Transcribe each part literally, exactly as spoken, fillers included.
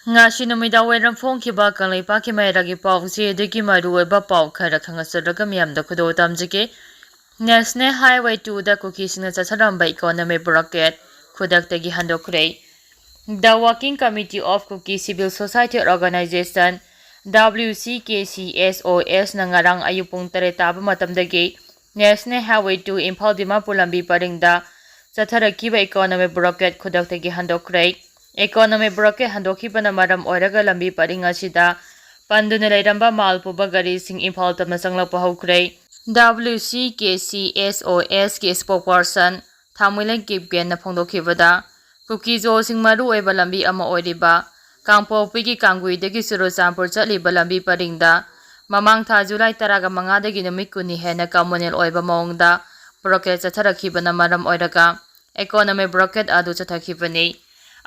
ꯉꯁꯤ ꯅꯨꯃꯤꯗꯥꯡ ꯋꯥꯏꯔꯝ ꯐꯣꯡꯈꯤꯕ ꯀꯪꯂꯩꯄꯥꯛꯀꯤ ꯃꯌꯥꯏꯒꯤ ꯄꯥꯎꯆꯦꯗꯒꯤ ꯃꯔꯨꯑꯣꯏꯕ ꯄꯥꯎ ꯈꯔ ꯈꯪꯍꯟꯖꯔꯒ ꯃꯤꯌꯥꯝꯗ ꯈꯨꯗꯣꯜ ꯇꯝꯖꯒꯦ꯫ National Highway two the ꯀꯨꯀꯤꯁꯤꯡꯅ ꯆꯠꯊꯔꯝꯕ economic blockade ꯈꯨꯗꯛꯇꯒꯤ ꯍꯟꯗꯣꯛꯈ꯭ꯔꯦ꯫ The Working Committee of Kuki Civil Society Organization, W C K C S O S ꯅ ꯉꯔꯥꯡ ꯑꯌꯨꯛ ꯄꯨꯡ ꯇꯔꯦꯠ ꯇꯥꯕ ꯃꯇꯝꯗꯒꯤ National Highway two Imphal Dimapur ꯂꯝꯕꯤ ꯄꯔꯤꯡꯗ ꯆꯠꯊꯔꯛꯈꯤꯕ economic blockade ꯈꯨꯗꯛꯇꯒꯤ ꯍꯟꯗꯣꯛꯈ꯭ꯔꯦ꯫ Economic blockade ꯍꯟꯗꯣꯛꯈꯤꯕꯅ ꯃꯔꯝ ꯑꯣꯏꯔꯒ ꯂꯝꯕꯤ ꯄꯔꯤꯡ ꯑꯁꯤꯗ ꯄꯟꯗꯨꯅ ꯂꯩꯔꯝꯕ ꯃꯥꯜ ꯄꯨꯕ ꯒꯥꯔꯤꯁꯤꯡ ꯏꯝꯐꯥꯜ ꯇꯝꯅ ꯆꯪꯂꯛꯄ ꯍꯧꯈ꯭ꯔꯦ꯫ W C K C S O S ꯀꯤ spokesperson ꯊꯥꯃꯨꯏꯂꯦꯟ ꯀꯤꯞꯒꯦꯟꯅ ꯐꯣꯡꯗꯣꯛꯈꯤꯕꯗ, ꯀꯨꯀꯤꯖꯣꯁꯤꯡ ꯃꯔꯨ ꯑꯣꯏꯕ ꯂꯝꯕꯤ ꯑꯃ ꯑꯣꯏꯔꯤꯕ ꯀꯥꯡꯄꯣꯛꯄꯤꯒꯤ ꯀꯥꯡꯒꯨꯏꯗꯒꯤ ꯆꯨꯔꯆꯥꯟꯄꯨꯔ ꯆꯠꯂꯤꯕ ꯂꯝꯕꯤ ꯄꯔꯤꯡꯗ ꯃꯃꯥꯡ ꯊꯥ ꯖꯨꯂꯥꯏ ꯇꯔꯥꯃꯉꯥꯗꯒꯤ ꯅꯨꯃꯤꯠ ꯀꯨꯟꯅꯤ ꯍꯦꯟꯅ communal ꯑꯣꯏꯕ ꯃꯑꯣꯡꯗ blockade ꯆꯠꯊꯔꯛꯈꯤꯕꯅ ꯃꯔꯝ ꯑꯣꯏꯔꯒ economic blockade ꯑꯗꯨ ꯆꯠꯊꯈꯤꯕꯅꯤ꯫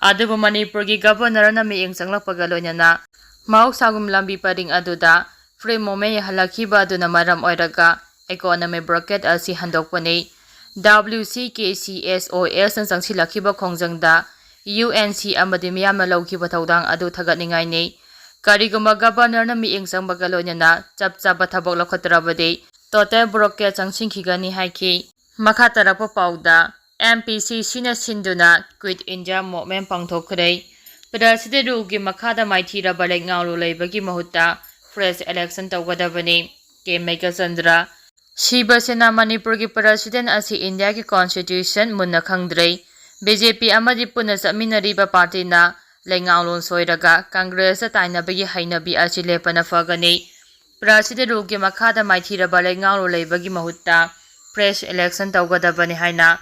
ꯑꯗꯨꯕꯨ ꯃꯅꯤꯄꯨꯔꯒꯤ ꯒꯕꯔꯅꯔꯅ ꯃꯤꯠꯌꯦꯡ ꯆꯪꯂꯛꯄꯒ ꯂꯣꯏꯅꯅ ꯃꯍꯧꯁꯥꯒꯨꯝ ꯂꯝꯕꯤ ꯄꯔꯤꯡ ꯑꯗꯨꯗ free movement ꯌꯥꯍꯜꯂꯛꯈꯤꯕ ꯑꯗꯨꯅ ꯃꯔꯝ ꯑꯣꯏꯔꯒ economic blockade ꯑꯁꯤ ꯍꯟꯗꯣꯛꯄꯅꯤ꯫ W C K C S O S ꯅ ꯆꯪꯁꯤꯜꯂꯛꯈꯤꯕ ꯈꯣꯡꯖꯪꯗ U N C ꯑꯃꯗꯤ ꯃꯤꯌꯥꯝꯅ ꯂꯧꯈꯤꯕ ꯊꯧꯗꯥꯡ ꯑꯗꯨ ꯊꯥꯒꯠꯅꯤꯡꯉꯥꯏꯅꯤ꯫ ꯀꯔꯤꯒꯨꯝꯕ ꯒꯕꯔꯅꯔꯅ ꯃꯤꯠꯌꯦꯡ ꯆꯪꯕꯒ ꯂꯣꯏꯅꯅ ꯆꯞ ꯆꯥꯕ ꯊꯕꯛ ꯂꯧꯈꯠꯇ꯭ꯔꯕꯗꯤ total blockade ꯆꯪꯁꯤꯟꯈꯤꯒꯅꯤ ꯍꯥꯏꯈꯤ꯫ ꯃꯈꯥ ꯇꯥꯔꯛꯄ ꯄꯥꯎꯗ, M P C C ꯅ ꯁꯤꯟꯗꯨꯅ Quit India Movement ꯄꯥꯡꯊꯣꯛꯈ꯭ꯔꯦ꯫ President rule ꯒꯤ ꯃꯈꯥꯗ ꯃꯥꯏꯊꯤꯔꯕ ꯂꯩꯉꯥꯛꯂꯣꯟ ꯂꯩꯕꯒꯤ ꯃꯍꯨꯠꯇ fresh election ꯇꯧꯒꯗꯕꯅꯤ, ꯀꯦ ꯃꯦꯘꯆꯟꯗ꯭ꯔ꯫ ꯁꯤꯕ ꯁꯦꯅꯥ ꯃꯅꯤꯄꯨꯔꯒꯤ president ꯑꯁꯤ ꯏꯟꯗꯤꯌꯥꯒꯤ constitution ꯃꯨꯟꯅ ꯈꯪꯗ꯭ꯔꯦ꯫ B J P ꯑꯃꯗꯤ ꯄꯨꯟꯅ ꯆꯠꯃꯤꯟꯅꯔꯤꯕ party ꯅ ꯂꯩꯉꯥꯛꯂꯣꯟ ꯁꯣꯏꯔꯒ Congress ꯇ ꯇꯥꯏꯅꯕꯒꯤ ꯍꯩꯅꯕꯤ ꯑꯁꯤ ꯂꯦꯞꯄꯅ ꯐꯒꯅꯤ꯫ President rule ꯒꯤ ꯃꯈꯥꯗ ꯃꯥꯏꯊꯤꯔꯕ ꯂꯩꯉꯥꯛꯂꯣꯟ ꯂꯩꯕꯒꯤ ꯃꯍꯨꯠꯇ fresh election ꯇꯧꯒꯗꯕꯅꯤ ꯍꯥꯏꯅ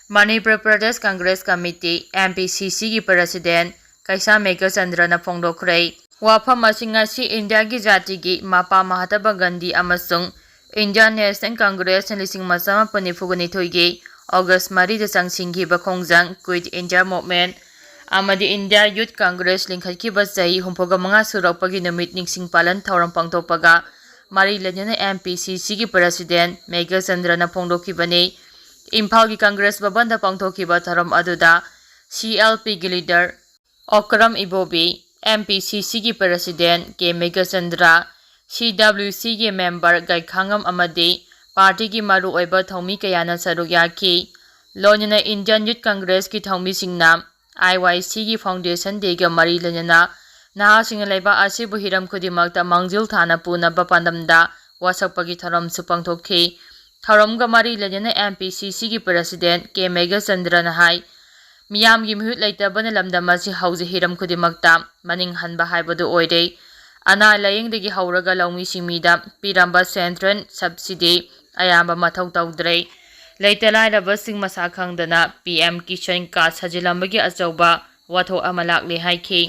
Manipur Pradesh Congress Committee, M P C C ꯒꯤ president ꯀꯩꯁꯥꯝ ꯃꯦꯘꯆꯟꯗ꯭ꯔꯅ ꯐꯣꯡꯗꯣꯛꯈ꯭ꯔꯦ꯫ ꯋꯥꯐꯝ ꯑꯁꯤ ꯉꯁꯤ ꯏꯟꯗꯤꯌꯥꯒꯤ ꯖꯥꯇꯤꯒꯤ ꯃꯄꯥ ꯃꯍꯥꯇꯃ ꯒꯥꯟꯙꯤ ꯑꯃꯁꯨꯡ Indian National Congress ꯅ ꯂꯤꯁꯤꯡ ꯑꯃ ꯆꯃꯥꯄꯟ ꯅꯤꯐꯨꯒ ꯅꯤꯊꯣꯏꯒꯤ August ꯃꯔꯤꯗ ꯆꯪꯁꯤꯟꯈꯤꯕ ꯈꯣꯡꯖꯪ Quit India Movement ꯑꯃꯗꯤ India Youth Congress ꯂꯤꯡꯈꯠꯈꯤꯕ ꯆꯍꯤ ꯍꯨꯝꯐꯨꯒ ꯃꯉꯥ ꯁꯨꯔꯛꯄꯒꯤ ꯅꯨꯃꯤꯠ ꯅꯤꯡꯁꯤꯡ ꯄꯥꯂꯟ ꯊꯧꯔꯝ ꯄꯥꯡꯊꯣꯛꯄꯒ ꯃꯔꯤ ꯂꯩꯅꯅ M P C C ꯒꯤ president ꯃꯦꯘꯆꯟꯗ꯭ꯔꯅ ꯐꯣꯡꯗꯣꯛꯈꯤꯕꯅꯤ꯫ ꯏꯝꯐꯥꯜꯒꯤ Congress ꯚꯕꯟꯗ ꯄꯥꯡꯊꯣꯛꯈꯤꯕ ꯊꯧꯔꯝ ꯑꯗꯨꯗ C L P ꯒꯤ leader ꯑꯣꯀ꯭ꯔꯝ ꯏꯕꯣꯕꯤ, ꯑꯦꯝ ꯄꯤ ꯁꯤ ꯁꯤꯒꯤ ꯄ꯭ꯔꯦꯁꯤꯗꯦꯟ ꯀꯦ ꯃꯦꯘꯆꯟꯗ꯭ꯔ, ꯁꯤ ꯗꯕ꯭ꯂꯤꯎ ꯁꯤꯒꯤ ꯃꯦꯝꯕꯔ ꯒꯥꯏꯈꯥꯉꯝ ꯑꯃꯗꯤ ꯄꯥꯔꯇꯤꯒꯤ ꯃꯔꯨꯑꯣꯏꯕ ꯊꯧꯃꯤ ꯀꯌꯥꯅ ꯁꯔꯨꯛ ꯌꯥꯈꯤ꯫ ꯂꯣꯏꯅꯅ ꯏꯟꯗꯤꯌꯟ ꯌꯨꯠ ꯀꯪꯒ꯭ꯔꯦꯁꯀꯤ ꯊꯧꯃꯤꯁꯤꯡꯅ ꯑꯥꯏ ꯋꯥꯏ ꯁꯤꯒꯤ ꯐꯥꯎꯟꯗꯦꯁꯟ ꯗꯦꯒ ꯃꯔꯤ ꯂꯩꯅꯅ ꯅꯍꯥꯁꯤꯡꯅ ꯂꯩꯕꯥꯛ ꯑꯁꯤꯕꯨ ꯍꯤꯔꯝ ꯈꯨꯗꯤꯡꯃꯛꯇ ꯃꯥꯡꯖꯤꯜ ꯊꯥꯅ ꯄꯨꯅꯕ ꯄꯥꯟꯗꯝꯗ ꯋꯥꯁꯛꯄꯒꯤ ꯊꯧꯔꯝꯁꯨ ꯄꯥꯡꯊꯣꯛꯈꯤ꯫ ꯊꯧꯔꯝꯒ ꯃꯔꯤ ꯂꯩꯅꯅ ꯑꯦꯝ ꯄꯤ ꯁꯤ ꯁꯤꯒꯤ ꯄ꯭ꯔꯦꯁꯤꯗꯦꯟ ꯀꯦ ꯃꯦꯘꯆꯟꯗ꯭ꯔꯅ ꯍꯥꯏ, ꯃꯤꯌꯥꯝꯒꯤ ꯃꯤꯍꯨꯠ ꯂꯩꯇꯕꯅ ꯂꯝꯗꯝ ꯑꯁꯤ ꯍꯧꯖꯤꯛ ꯍꯤꯔꯝ ꯈꯨꯗꯤꯡꯃꯛꯇ ꯃꯅꯤꯡ ꯍꯟꯕ ꯍꯥꯏꯕꯗꯨ ꯑꯣꯏꯔꯦ꯫ ꯑꯅꯥ ꯂꯥꯌꯦꯡꯗꯒꯤ ꯍꯧꯔꯒ ꯂꯧꯃꯤ ꯁꯤꯟꯃꯤꯗ ꯄꯤꯔꯝꯕ ꯁꯦꯟꯇ꯭ꯔꯦꯜ ꯁꯕꯁꯤꯗꯤ ꯑꯌꯥꯝꯕ ꯃꯊꯧ ꯇꯧꯗ꯭ꯔꯦ꯫ ꯂꯩꯇ ꯂꯥꯏꯔꯕꯁꯤꯡ ꯃꯁꯥ ꯈꯪꯗꯅ ꯄꯤ ꯑꯦꯝ ꯀꯤꯁꯟ ꯀꯥꯔꯗ ꯁꯥꯖꯤꯜꯂꯝꯕꯒꯤ ꯑꯆꯧꯕ ꯋꯥꯊꯣꯛ ꯑꯃ ꯂꯥꯛꯂꯦ ꯍꯥꯏꯈꯤ꯫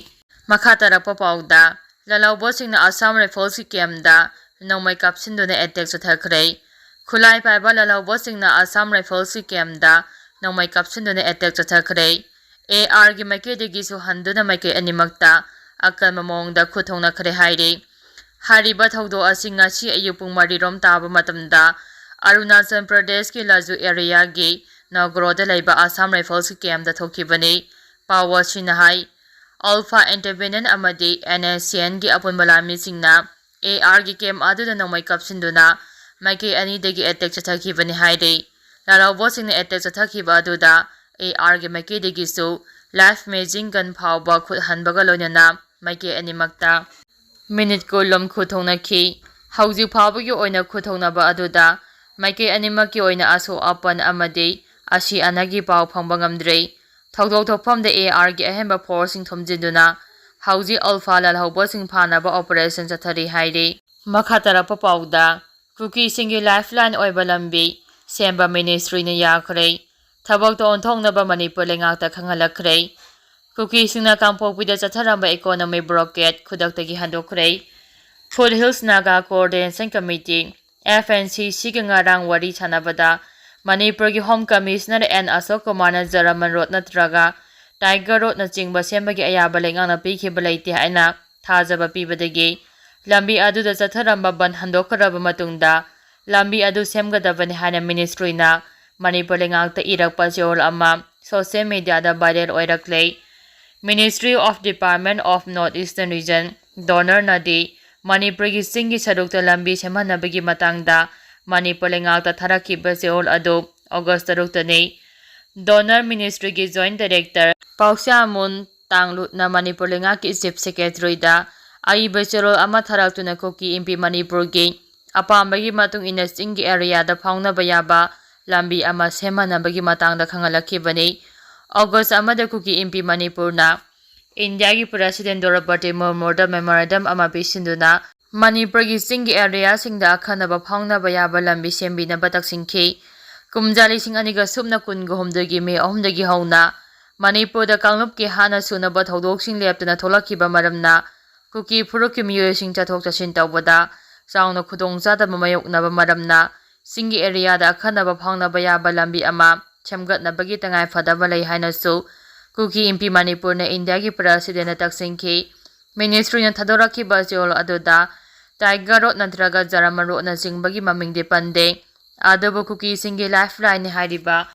ꯃꯈꯥ ꯇꯥꯔꯛꯄ ꯄꯥꯎꯗ, ꯂꯥꯜꯍꯧꯕꯁꯤꯡꯅ ꯑꯁꯥꯝ ꯔꯥꯏꯐꯜꯁꯀꯤ ꯀꯦꯝꯗ ꯅꯣꯡꯃꯩ ꯀꯥꯞꯁꯤꯟꯗꯨꯅ ꯑꯦꯇꯦꯛ ꯆꯠꯊꯈ꯭ꯔꯦ꯫ ꯈꯨꯠꯂꯥꯏ ꯄꯥꯏꯕ ꯂꯥꯜꯍꯧꯕꯁꯤꯡꯅ ꯑꯁꯥꯝ ꯔꯥꯏꯐꯜꯁꯀꯤ ꯀꯦꯝꯗ ꯅꯣꯡꯃꯩ ꯀꯥꯞꯁꯤꯟꯗꯨꯅ ꯑꯦꯇꯦꯛ ꯆꯠꯊꯈ꯭ꯔꯦ꯫ ꯑꯦ ꯑꯥꯔꯒꯤ ꯃꯥꯏꯀꯩꯗꯒꯤꯁꯨ ꯍꯟꯗꯨꯅ ꯃꯥꯏꯀꯩ ꯑꯅꯤꯃꯛꯇ ꯑꯀꯟꯕ ꯃꯑꯣꯡꯗ ꯈꯨꯠ ꯊꯣꯛꯅꯈ꯭ꯔꯦ ꯍꯥꯏꯔꯤ꯫ ꯍꯥꯏꯔꯤꯕ ꯊꯧꯗꯣꯛ ꯑꯁꯤ ꯉꯁꯤ ꯑꯌꯨꯛ ꯄꯨꯡ ꯃꯔꯤ ꯔꯣꯝ ꯇꯥꯕ ꯃꯇꯝꯗ ꯑꯔꯨꯅꯥꯆꯜ ꯄ꯭ꯔꯗꯦꯁꯀꯤ ꯂꯥꯖꯨ ꯑꯦꯔꯤꯌꯥꯒꯤ ꯅꯣꯒ꯭ꯔꯣꯗ ꯂꯩꯕ ꯑꯁꯥꯝ ꯔꯥꯏꯐꯜꯁꯀꯤ ꯀꯦꯝꯗ ꯊꯣꯛꯈꯤꯕꯅꯤ꯫ ꯄꯥꯎ ꯑꯁꯤꯅ ꯍꯥꯏ, ꯑꯜꯐꯥ ꯏꯟꯇꯔꯚꯦꯅꯦꯟ ꯑꯃꯗꯤ ꯑꯦꯟ ꯑꯦꯁ ꯁꯤ ꯑꯦꯟꯒꯤ ꯑꯄꯨꯟꯕ ꯂꯥꯟꯃꯤꯁꯤꯡꯅ ꯑꯦ ꯑꯥꯔꯒꯤ ꯀꯦꯝ ꯑꯗꯨꯗ ꯅꯣꯡꯃꯩ ꯀꯥꯞꯁꯤꯟꯗꯨꯅ ꯃꯥꯏꯀꯩ ꯑꯅꯤꯗꯒꯤ ꯑꯦꯇꯦꯛ ꯆꯠꯊꯈꯤꯕꯅꯤ ꯍꯥꯏꯔꯤ꯫ ꯂꯥꯜꯍꯧꯕꯁꯤꯡꯅ ꯑꯦꯇꯦꯛ ꯆꯠꯊꯈꯤꯕ ꯑꯗꯨꯗ ꯑꯦ ꯑꯥꯔꯒꯤ ꯃꯥꯏꯀꯩꯗꯒꯤꯁꯨ ꯂꯥꯏꯐ ꯃꯦꯖꯤꯟ ꯒꯟ ꯐꯥꯎꯕ ꯈꯨꯠ ꯍꯟꯕꯒ ꯂꯣꯏꯅꯅ ꯃꯥꯏꯀꯩ ꯑꯅꯤꯃꯛꯇ ꯃꯤꯅꯤꯠ ꯀꯨꯟ ꯂꯣꯝ ꯈꯨꯠ ꯊꯣꯛꯅꯈꯤ꯫ ꯍꯧꯖꯤꯛ ꯐꯥꯎꯕꯒꯤ ꯑꯣꯏꯅ ꯈꯨꯠ ꯊꯣꯛꯅꯕ ꯑꯗꯨꯗ ꯃꯥꯏꯀꯩ ꯑꯅꯤꯃꯛꯀꯤ ꯑꯣꯏꯅ ꯑꯁꯣꯛ ꯑꯄꯟ ꯑꯃꯗꯤ ꯑꯁꯤ ꯑꯅꯥꯒꯤ ꯄꯥꯎ ꯐꯪꯕ ꯉꯝꯗ꯭ꯔꯤ꯫ ꯊꯧꯗꯣꯛ ꯊꯣꯛꯐꯝꯗ ꯑꯦ ꯑꯥꯔꯒꯤ ꯑꯍꯦꯟꯕ ꯐꯣꯔꯁꯁꯤꯡ ꯊꯣꯝꯖꯤꯟꯗꯨꯅ ꯍꯧꯖꯤꯛ ꯑꯜꯐꯥ ꯂꯥꯜꯍꯧꯕꯁꯤꯡ ꯐꯥꯅꯕ ꯑꯣꯄꯔꯦꯁꯟ ꯆꯠꯊꯔꯤ ꯍꯥꯏꯔꯤ꯫ ꯃꯈꯥ ꯇꯥꯔꯛꯄ ꯄꯥꯎꯗ, ꯀꯨꯀꯤꯁꯤꯡꯒꯤ ꯂꯥꯏꯐꯂꯥꯏꯟ ꯑꯣꯏꯕ ꯂꯝꯕꯤ ꯁꯦꯝꯕ ꯃꯤꯅꯤꯁꯇ꯭ꯔꯤꯅ ꯌꯥꯈ꯭ꯔꯦ꯫ ꯊꯕꯛꯇ ꯑꯣꯟꯊꯣꯛꯅꯕ ꯃꯅꯤꯄꯨꯔ ꯂꯩꯉꯥꯛꯇ ꯈꯪꯍꯜꯂꯛꯈ꯭ꯔꯦ꯫ ꯀꯨꯀꯤꯁꯤꯡꯅ ꯀꯥꯡꯄꯣꯛꯄꯤꯗ ꯆꯠꯊꯔꯝꯕ ꯏꯀꯣꯅꯣꯃꯤ ꯕ꯭ꯂꯣꯀꯦꯠ ꯈꯨꯗꯛꯇꯒꯤ ꯍꯟꯗꯣꯛꯈ꯭ꯔꯦ꯫ Foothills Naga coordination committee, F N C ꯁꯤꯒ ꯉꯔꯥꯡ ꯋꯥꯔꯤ ꯁꯥꯟꯅꯕꯗ ꯃꯅꯤꯄꯨꯔꯒꯤ ꯍꯣꯝ ꯀꯃꯤꯁꯅꯔ ꯑꯦꯟ ꯑꯁꯣꯛ ꯀꯨꯃꯥꯔꯅ ꯖꯔꯃꯟ ꯔꯣꯗ ꯅꯠꯇ꯭ꯔꯒ ꯇꯥꯏꯒꯔ ꯔꯣꯗꯅꯆꯤꯡꯕ ꯁꯦꯝꯕꯒꯤ ꯑꯌꯥꯕ ꯂꯩꯉꯥꯛꯅ ꯄꯤꯈꯤꯕ ꯂꯩꯇꯦ ꯍꯥꯏꯅ ꯊꯥꯖꯕ ꯄꯤꯕꯗꯒꯤ ꯂꯝꯕꯤ ꯑꯗꯨꯗ ꯆꯠꯊꯔꯝꯕ ꯕꯟ ꯍꯟꯗꯣꯛꯈ꯭ꯔꯕ ꯃꯇꯨꯡꯗ ꯂꯝꯕꯤ ꯑꯗꯨ ꯁꯦꯝꯒꯗꯕꯅꯤ ꯍꯥꯏꯅ ꯃꯤꯅꯤꯁꯇ꯭ꯔꯤꯅ ꯃꯅꯤꯄꯨꯔ ꯂꯩꯉꯥꯛꯇ ꯏꯔꯛꯄ ꯆꯦꯔꯣꯜ ꯑꯃ ꯁꯣꯁꯤꯌꯦꯜ ꯃꯤꯗꯤꯌꯥꯗ ꯚꯥꯏꯔꯦꯜ ꯑꯣꯏꯔꯛꯂꯦ꯫ Ministry of Department of North Eastern Region, DoNER ꯅꯗꯤ ꯃꯅꯤꯄꯨꯔꯒꯤ ꯆꯤꯡꯒꯤ ꯁꯔꯨꯛꯇ ꯂꯝꯕꯤ ꯁꯦꯝꯍꯟꯅꯕꯒꯤ ꯃꯇꯥꯡꯗ ꯃꯅꯤꯄꯨꯔ ꯂꯩꯉꯥꯛꯇ ꯊꯥꯔꯛꯈꯤꯕ ꯆꯦꯔꯣꯜ ꯑꯗꯨ ꯑꯣꯒꯁ ꯇꯔꯨꯛꯇꯅꯤ꯫ DoNER Ministry ꯒꯤ Joint Director ꯄꯥꯎꯁ꯭ꯌꯥꯃꯨꯟ ꯇꯥꯡꯂꯨꯠꯅ ꯃꯅꯤꯄꯨꯔ ꯂꯩꯉꯥꯛꯀꯤ Chief Secretary ꯗ ꯑꯏꯕ ꯆꯦꯔꯣꯜ ꯑꯃ ꯊꯥꯔꯛꯇꯨꯅ ꯀꯨꯀꯤ ꯏꯟꯄꯤ ꯃꯅꯤꯄꯨꯔꯒꯤ ꯑꯄꯥꯝꯕꯒꯤ ꯃꯇꯨꯡ ꯏꯟꯅ ꯆꯤꯡꯒꯤ area ꯗ ꯐꯥꯎꯅꯕ ꯌꯥꯕ ꯂꯝꯕꯤ ꯑꯃ ꯁꯦꯝꯍꯟꯅꯕꯒꯤ ꯃꯇꯥꯡꯗ ꯈꯪꯍꯜꯂꯛꯈꯤꯕꯅꯤ꯫ ꯑꯣꯒꯁ ꯑꯃꯗ ꯀꯨꯀꯤ ꯏꯟꯄꯤ ꯃꯅꯤꯄꯨꯔꯅ ꯏꯟꯗꯤꯌꯥꯒꯤ President ꯗ꯭ꯔꯧꯄꯗꯤ ꯃꯨꯔꯃꯨꯗ memorandum ꯑꯃ ꯄꯤꯁꯤꯟꯗꯨꯅ ꯃꯅꯤꯄꯨꯔꯒꯤ ꯆꯤꯡꯒꯤ area ꯁꯤꯡꯗ ꯑꯈꯟꯅꯕ ꯐꯥꯎꯅꯕ ꯌꯥꯕ ꯂꯝꯕꯤ ꯁꯦꯝꯕꯤꯅꯕ ꯇꯛꯁꯤꯟꯈꯤ꯫ ꯀꯨꯝꯖꯥ ꯂꯤꯁꯤꯡ ꯑꯅꯤꯒ ꯁꯨꯞꯅ ꯀꯨꯟꯒ ꯍꯨꯝꯗꯣꯏꯒꯤ ꯃꯦ ꯑꯍꯨꯝꯗꯒꯤ ꯍꯧꯅ ꯃꯅꯤꯄꯨꯔꯗ ꯀꯥꯡꯂꯨꯞꯀꯤ ꯍꯥꯠꯅ ꯁꯨꯅꯕ ꯊꯧꯗꯣꯛꯁꯤꯡ ꯂꯦꯞꯇꯅ ꯊꯣꯛꯂꯛꯈꯤꯕ ꯃꯔꯝꯅ ꯀꯨꯀꯤ ꯐꯨꯔꯨꯞꯀꯤ ꯃꯤꯑꯣꯏꯁꯤꯡ ꯆꯠꯊꯣꯛ ꯆꯠꯁꯤꯟ ꯇꯧꯕꯗ ꯆꯥꯎꯅ ꯈꯨꯗꯣꯡꯆꯥꯗꯕ ꯃꯥꯌꯣꯛꯅꯕ ꯃꯔꯝꯅ ꯆꯤꯡꯒꯤ area ꯗ ꯑꯈꯟꯅꯕ ꯐꯥꯎꯅꯕ ꯌꯥꯕ ꯂꯝꯕꯤ ꯑꯃ ꯁꯦꯝꯒꯠꯅꯕꯒꯤ ꯇꯉꯥꯏ ꯐꯗꯕ ꯂꯩ ꯍꯥꯏꯅꯁꯨ ꯀꯨꯀꯤ ꯏꯟꯄꯤ ꯃꯅꯤꯄꯨꯔꯅ ꯏꯟꯗꯤꯌꯥꯒꯤ President ꯗ ꯇꯛꯁꯤꯟꯈꯤ꯫ Ministry ꯅ ꯊꯥꯗꯣꯔꯛꯈꯤꯕ ꯆꯦꯔꯣꯜ ꯑꯗꯨꯗ Tiger Road ꯅꯠꯇ꯭ꯔꯒ ꯖꯔꯃꯟ Road ꯅꯆꯤꯡꯕꯒꯤ ꯃꯃꯤꯡꯗꯤ ꯄꯟꯗꯦ꯫ ꯑꯗꯨꯕꯨ ꯀꯨꯀꯤꯁꯤꯡꯒꯤ lifeline ꯅꯤ ꯍꯥꯏꯔꯤꯕ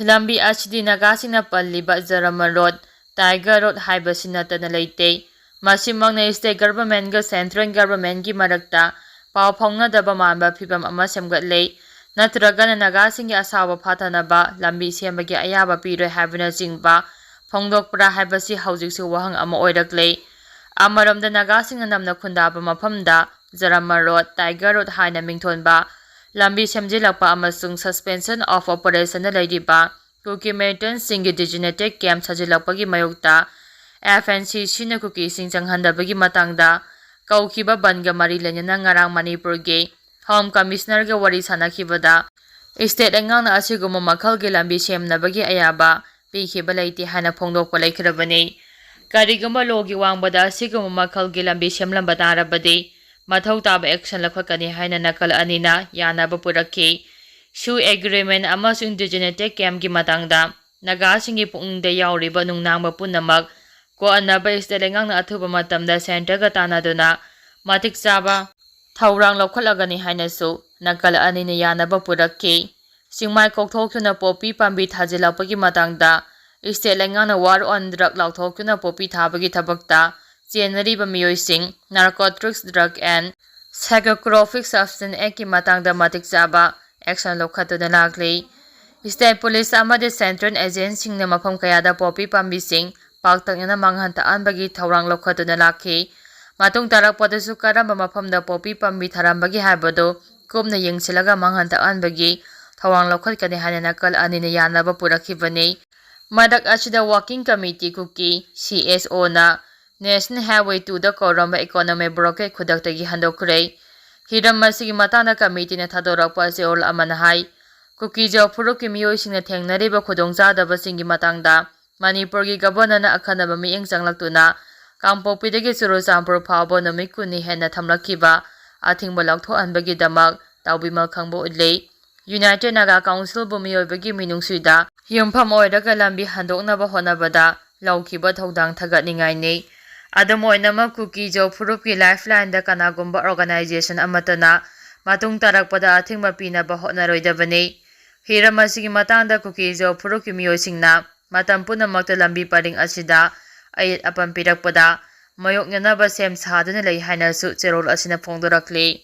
ꯂꯝꯕꯤ ꯑꯁꯤꯗꯤ ꯅꯥꯒꯥꯁꯤꯡꯅ ꯄꯜꯂꯤꯕ ꯖꯔꯃꯟ Road, Tiger Road ꯍꯥꯏꯕꯁꯤ ꯅꯠꯇꯅ ꯂꯩꯇꯦ꯫ ꯃꯁꯤꯃꯛꯅ state government ꯒ central government ꯀꯤ ꯃꯔꯛꯇ ꯄꯥꯎ ꯐꯥꯎꯅꯗꯕ ꯃꯥꯟꯕ ꯐꯤꯚꯝ ꯑꯃ ꯁꯦꯝꯒꯠꯂꯦ꯫ ꯅꯠꯇ꯭ꯔꯒꯅ ꯅꯥꯒꯥꯁꯤꯡꯒꯤ ꯑꯁꯥꯎꯕ ꯐꯥꯊꯅꯕ ꯂꯝꯕꯤ ꯁꯦꯝꯕꯒꯤ ꯑꯌꯥꯕ ꯄꯤꯔꯣꯏ ꯍꯥꯏꯕꯅꯆꯤꯡꯕ ꯐꯣꯡꯗꯣꯛꯄ꯭ꯔꯥ ꯍꯥꯏꯕꯁꯤ ꯍꯧꯖꯤꯛꯁꯨ ꯋꯥꯍꯪ ꯑꯃ ꯑꯣꯏꯔꯛꯂꯦ꯫ ꯑꯃꯔꯣꯝꯗ ꯅꯥꯒꯥꯁꯤꯡꯅ ꯅꯝꯅ ꯈꯨꯟꯗꯥꯕ ꯃꯐꯝꯗ ꯖꯔꯃꯟ Road, Tiger Road ꯍꯥꯏꯅ ꯃꯤꯡꯊꯣꯟꯕ ꯂꯝꯕꯤ ꯁꯦꯝꯖꯤꯜꯂꯛꯄ ꯑꯃꯁꯨꯡ suspension of operation ꯗ ꯂꯩꯔꯤꯕ ꯀꯨꯀꯤ militant ꯁꯤꯡꯒꯤ designated camp ꯁꯥꯖꯤꯜꯂꯛꯄꯒꯤ ꯃꯥꯌꯣꯛꯇ F N C C ꯅ ꯀꯨꯀꯤꯁꯤꯡ ꯆꯪꯍꯟꯗꯕꯒꯤ ꯃꯇꯥꯡꯗ ꯀꯧꯈꯤꯕ ꯕꯟꯒ ꯃꯔꯤ ꯂꯩꯅꯅ ꯉꯔꯥꯡ ꯃꯅꯤꯄꯨꯔꯒꯤ Home Commissioner ꯒ ꯋꯥꯔꯤ ꯁꯥꯟꯅꯈꯤꯕꯗ state ꯂꯩꯉꯥꯛꯅ ꯑꯁꯤꯒꯨꯝꯕ ꯃꯈꯜꯒꯤ ꯂꯝꯕꯤ ꯁꯦꯝꯅꯕꯒꯤ ꯑꯌꯥꯕ ꯄꯤꯈꯤꯕ ꯂꯩꯇꯦ ꯍꯥꯏꯅ ꯐꯣꯡꯗꯣꯛꯄ ꯂꯩꯈ꯭ꯔꯕꯅꯤ꯫ ꯀꯔꯤꯒꯨꯝꯕ law ꯒꯤ ꯋꯥꯡꯃꯗ ꯑꯁꯤꯒꯨꯝꯕ ꯃꯈꯜꯒꯤ ꯂꯝꯕꯤ ꯁꯦꯝꯂꯝꯕ ꯇꯥꯔꯕꯗꯤ ꯃꯊꯧ ꯇꯥꯕ action ꯂꯧꯈꯠꯀꯅꯤ ꯍꯥꯏꯅ ꯅꯥꯀꯜ ꯑꯅꯤꯅ ꯌꯥꯅꯕ ꯄꯨꯔꯛꯈꯤ꯫ ꯁꯨ agreement ꯑꯃꯁꯨꯡ designated camp ꯀꯤ ꯃꯇꯥꯡꯗ ꯅꯥꯒꯥꯁꯤꯡꯒꯤ ꯄꯨꯛꯅꯤꯡꯗ ꯌꯥꯎꯔꯤꯕ ꯅꯨꯡꯅꯥꯡꯕ ꯄꯨꯝꯅꯃꯛ ꯀꯣꯛꯍꯟꯅꯕ state ꯂꯩꯉꯥꯛꯅ ꯑꯊꯨꯕ ꯃꯇꯝꯗ centre ꯒ ꯇꯥꯟꯅꯗꯨꯅ ꯃꯇꯤꯛ ꯆꯥꯕ ꯊꯧꯔꯥꯡ ꯂꯧꯈꯠꯂꯒꯅꯤ ꯍꯥꯏꯅꯁꯨ ꯅꯥꯀꯜ ꯑꯅꯤꯅ ꯌꯥꯅꯕ ꯄꯨꯔꯛꯈꯤ꯫ ꯆꯤꯡꯃꯥꯏ ꯀꯣꯛꯊꯣꯛꯇꯨꯅ ꯄꯣꯄꯤ ꯄꯥꯝꯕꯤ ꯊꯥꯖꯤꯜꯂꯛꯄꯒꯤ ꯃꯇꯥꯡꯗ state ꯂꯩꯉꯥꯛꯅ War on Drug ꯂꯥꯎꯊꯣꯛꯇꯨꯅ poppy ꯊꯥꯕꯒꯤ ꯊꯕꯛꯇ ꯆꯦꯟꯅꯔꯤꯕ ꯃꯤꯑꯣꯏꯁꯤꯡ Narcotics, Drug and Psychotropic Substance Actꯀꯤ ꯃꯇꯥꯡꯗ ꯃꯇꯤꯛ ꯆꯥꯕ action ꯂꯧꯈꯠꯇꯨꯅ ꯂꯥꯛꯂꯤ꯫ State police ꯑꯃꯗꯤ central agentꯁꯤꯡꯅ ꯃꯐꯝ ꯀꯌꯥꯗ poppy ꯄꯥꯝꯕꯤꯁꯤꯡ ꯄꯥꯛꯇꯛꯅꯅ ꯃꯥꯡꯍꯟ ꯇꯥꯛꯍꯟꯕꯒꯤ ꯊꯧꯔꯥꯡ ꯂꯧꯈꯠꯇꯨꯅ ꯂꯥꯛꯈꯤ꯫ ꯃꯇꯨꯡ ꯇꯥꯔꯛꯄꯗꯁꯨ ꯀꯔꯝꯕ ꯃꯐꯝꯗ poppy ꯄꯥꯝꯕꯤ ꯊꯥꯔꯝꯕꯒꯦ ꯍꯥꯏꯕꯗꯨ ꯀꯨꯞꯅ ꯌꯦꯡꯁꯤꯜꯂꯒ ꯃꯥꯡꯍꯟ ꯇꯥꯛꯍꯟꯕꯒꯤ ꯊꯧꯔꯥꯡ ꯂꯧꯈꯠꯀꯅꯤ ꯍꯥꯏꯅ ꯅꯥꯀꯜ ꯑꯅꯤꯅ ꯌꯥꯅꯕ ꯄꯨꯔꯛꯈꯤꯕꯅꯤ꯫ ꯃꯔꯛ ꯑꯁꯤꯗ Working Committee ꯀꯨꯀꯤ, CSOꯅ National Highway twoꯗ ꯀꯧꯔꯝꯕ economic blockade ꯈꯨꯗꯛꯇꯒꯤ ꯍꯟꯗꯣꯛꯈ꯭ꯔꯦ꯫ ꯍꯤꯔꯝ ꯑꯁꯤꯒꯤ ꯃꯇꯥꯡꯗ committeeꯅ ꯊꯥꯗꯣꯔꯛꯄ ꯆꯦꯔꯣꯜ ꯑꯃꯅ ꯍꯥꯏ, ꯀꯨꯀꯤ-ꯖꯣ ꯐꯨꯔꯨꯞꯀꯤ ꯃꯤꯑꯣꯏꯁꯤꯡꯅ ꯊꯦꯡꯅꯔꯤꯕ ꯈꯨꯗꯣꯡꯆꯥꯗꯕꯁꯤꯡꯒꯤ ꯃꯇꯥꯡꯗ ꯃꯅꯤꯄꯨꯔꯒꯤ Governorꯅ ꯑꯈꯟꯅꯕ ꯃꯤꯠꯌꯦꯡ ꯆꯪꯂꯛꯇꯨꯅ ꯀꯥꯡꯄꯣꯛꯄꯤꯗꯒꯤ ꯆꯨꯔꯆꯥꯟꯄꯨꯔ ꯐꯥꯎꯕ ꯅꯨꯃꯤꯠ ꯀꯨꯟꯅꯤ ꯍꯦꯟꯅ ꯊꯝꯂꯛꯈꯤꯕ ꯑꯊꯤꯡꯕ ꯂꯧꯊꯣꯛꯍꯟꯕꯒꯤ ꯗꯃꯛ ꯇꯥꯎꯕꯤꯃꯜ ꯈꯪꯕ ꯎꯠꯂꯤ꯫ United Naga Councilꯕꯨ ꯃꯤꯑꯣꯏꯕꯒꯤ ꯃꯤꯅꯨꯡꯁꯤꯗ ꯌꯨꯝꯐꯝ ꯑꯣꯏꯔꯒ ꯂꯝꯕꯤ ꯍꯟꯗꯣꯛꯅꯕ ꯍꯣꯠꯅꯕꯗ ꯂꯧꯈꯤꯕ ꯊꯧꯗꯥꯡ ꯊꯥꯒꯠꯅꯤꯡꯉꯥꯏꯅꯤ꯫ ꯑꯗꯨꯝ ꯑꯣꯏꯅꯃꯛ, ꯀꯨꯀꯤ-ꯖꯣ ꯐꯨꯔꯨꯞꯀꯤ lifeline ꯗ ꯀꯅꯥꯒꯨꯝꯕ organization ꯑꯃꯠꯇꯅ ꯃꯇꯨꯡ ꯇꯥꯔꯛꯄꯗ ꯑꯊꯤꯡꯕ ꯄꯤꯅꯕ ꯍꯣꯠꯅꯔꯣꯏꯗꯕꯅꯤ꯫ ꯍꯤꯔꯝ ꯑꯁꯤꯒꯤ ꯃꯇꯥꯡꯗ ꯀꯨꯀꯤ-ꯖꯣ ꯐꯨꯔꯨꯞꯀꯤ ꯃꯤꯑꯣꯏꯁꯤꯡꯅ ꯃꯇꯝ ꯄꯨꯝꯅꯃꯛꯇ ꯂꯝꯕꯤ ꯄꯔꯤꯡ ꯑꯁꯤꯗ ꯑꯌꯦꯠ ꯑꯄꯟ ꯄꯤꯔꯛꯄꯗ ꯃꯥꯌꯣꯛꯅꯅꯕ ꯁꯦꯝ ꯁꯥꯗꯨꯅ ꯂꯩ ꯍꯥꯏꯅꯁꯨ ꯆꯦꯔꯣꯜ ꯑꯁꯤꯅ ꯐꯣꯡꯗꯣꯔꯛꯂꯤ꯫